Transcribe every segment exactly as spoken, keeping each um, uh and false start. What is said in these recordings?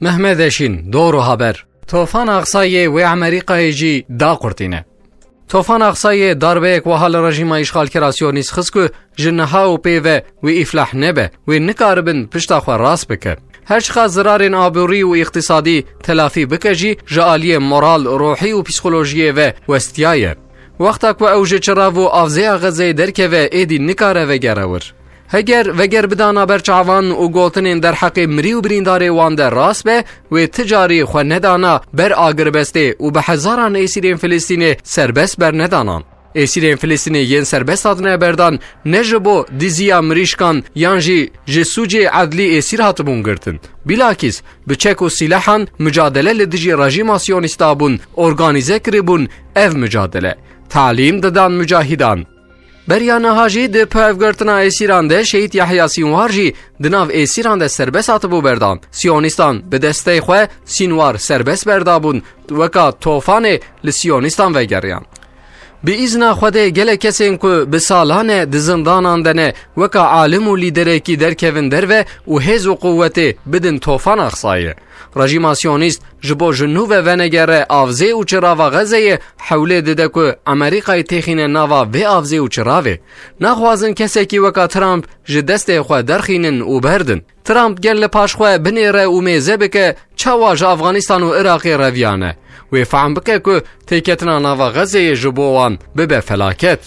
Mehmed Eşîn, Doğru Haber. Tofan Aksayê wê Amerîkayê jî daqurtîne. Tofan Aksayê darbeyek wiha li rejîma îşxalkera Siyonîst xist ku ji niha û pê ve wê îflah nebe, wê nikaribin pişta xwe rast bike. Her çiqas zirarên aborî û îqtisadî telafî bike jî, ji aliyê moral, ruhî û psîkolojiyê ve westiyaye. Wexta ku ew ji çirav û avzêya Xezeyê derkeve, êdî nikare vegere wir. Heger vegerbidana ber çavan û gotinên derheqê mirî û birîndarê wan de rast be, wê ti carî xwe nedana ber agirbestê û bi hezaran êsîrên Filistînê serbest bernedanan. Êsîrên Filistînê yên serbest hatine berdan ne ji bo diziya mirîşkan yan jî ji sûcê edlî êsîr hatibûn girtin. Bilakîs bi çek û sîlehan mucadele li dijî rejîma Siyonîsta bûn, organîze kiribûn ev mucadele. Talîm didan mucahîdan. Beriya niha jî di pevgirtina êsîran de Şehîd Yahya Sînwar jî di nav êsîran de serbest hatibû berdan. Siyonîstan bi destey xwe Sînwar serbest berdabûn, weka tofanê li Siyonîstan vegeriyan. Bi îzna Xwedê gelek kesên ku bi salan e di zindanan de ne, weka alim û lîderekî derkevin derve û hêz û quwetê bidin Tofan Aksayê. Rejîma Siyonîst ji bo ji nû ve venegere avzê û çirava Xezeyê, hewlê dide ku Amerîkayê têxîne nava vê avzê û çiravê. Naxwazin kesekî weka Trump ji destê xwe derxînin û berdin. Trump ger li paş xwe binêre û mêze bike, çawa ji Afganistan û Iraqê reviyane? Wê fehm bike ku têketina nava Xezeyê ji bo wan bibe felaket.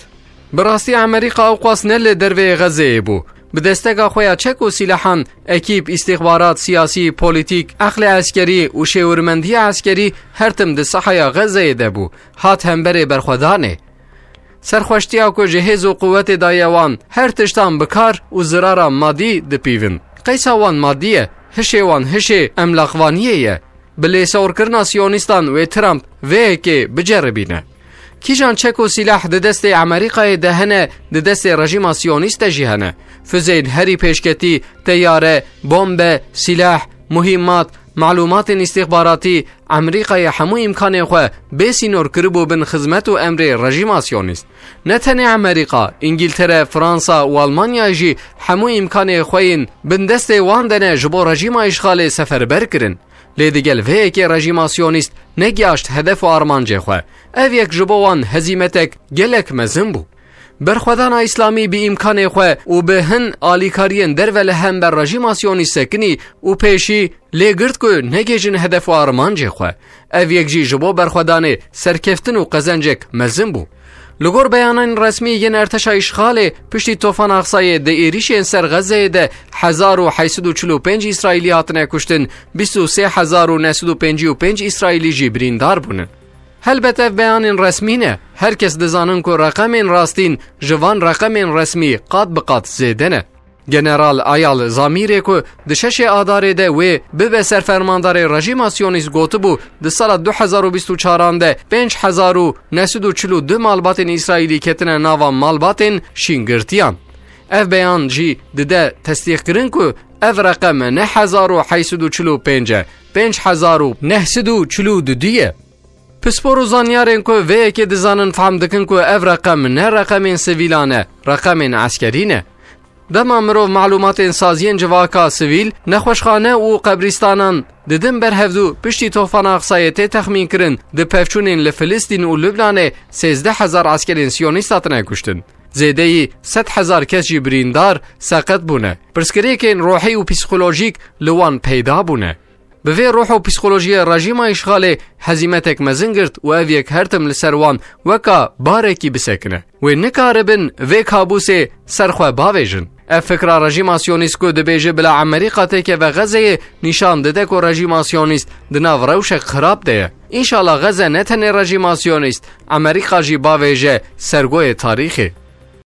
Bi rastî Amerîka ewqas ne li derveyê Xezeyê bû. Bi desteka xwe ya çek û sîlehan, ekîp, îstîxbarat, siyasî, polîtîk, eqlê eskerî û şêwirmendiya eskerî her tim di sahaya Xezeyê de bû. Hat hemberê berxwedanê. Serxweştiya ku ji hêz û quwetê daye wan, her tiştan bi kar û zirara madî dipîvin. Qeysa wan madî ye, hişê wan hişê emlaqvaniyê ye. Bi lêsorkirina Siyonîstan wê Trump vê yekê biceribîne. Kîjan çek û sîlah di destê Amerîkayê de hene, di destê rejîma Siyonîst de jî hene. Fuzeyên herî pêşketî, teyare, bombe, sîlah, muhîmmat, malûmatên îstîxbaratî, Amerîkayê hemû îmkanên xwe bê sînor kiribû bin xizmet û emrê rejîma Siyonîst. Ne tenê Amerîka, Îngîltere, Fransa û Almanyayê jî hemû îmkanê xwe yên bin destê wan de ne ji bo rejîma îşxalê seferber kirin. Lê digel vê yekê rejîma Siyonîst negihaşt hedef û armancê xwe. Ev yek ji bo wan hezîmetek gelek mezin bû. Berxwedana Îslamî bi îmkanê xwe û bi hin alîkariyên derve li hember rejîma Siyonîst sekinî û pêşî lê girt ku negihîjin hedef û armancê xwe. Ev yek jî ji bo berxwedanê serkeftin û qezencek mezin bû. Li gor beyanên resmî yên erteşa îşxalê, piştî Tofan Aksayê di êrîşên ser Xezeyê de hezar û heyt sed û çil û pênc Îsraîlî hatine kuştin, bîst û sê hezar û neh sed û pêncî û pênc Îsraîlî jî birîndar bûne. Helbet ev beyanên resmî ne. Her kes dizanin ku reqemên rastîn ji van reqemên resmî qat bi qat zêde ne. General Ayal Zamîrê ku di şeşê Adarê de wê bibe serfermandarê rejîma Siyonîst gotibû, di sala du hezar û bîst û çaran de pênc hezar û neh sed û çil û du malbatên Îsraîlî ketine nava malbatên şîngirtiyan. Ev beyan jî dide tesdîqkirin ku ev reqem ne hezar û heyt sed û çil û pênc e, pênc hezar û neh sed û çil û du ye. Pispor û zanyarên ku vê yekê dizanin fehm dikin ku ev reqem ne reqemên sivîlan e, reqemên eskerî ne. Dema mirov malûmatên saziyên civaka sivîl, nexweşxane û qebrîstanan didin ber hevdû, piştî Tofana Aksayê tê texmînkirin, di pevçûnên li Filistîn û Lubnanê sêzdeh hezar eskerên siyonîst hatine kuştin. Zêdeyî sed hezar kes jî birîndar, seqet bûne. Pirsgirêkên ruhî û psîkolojîk li wan peyda bûne. Bi vê ruh û psîkolojiyê rejîma îşxalê hezîmetek mezin girt û ev yek her tim li ser wan weka barekî bisekine. Wê nikaribin vê kabûsê ser xwe bavêjin. Ev fikra rejîma siyonîst ku dibêje bila Amerîka têkeve Xezeyê, nîşan dide ku rejîma siyonîst di nav rewşek xirab de ye. Înşallah Xeze ne tenê rejîma siyonîst, Amerîka jî bavêje sergoyê tarîxê.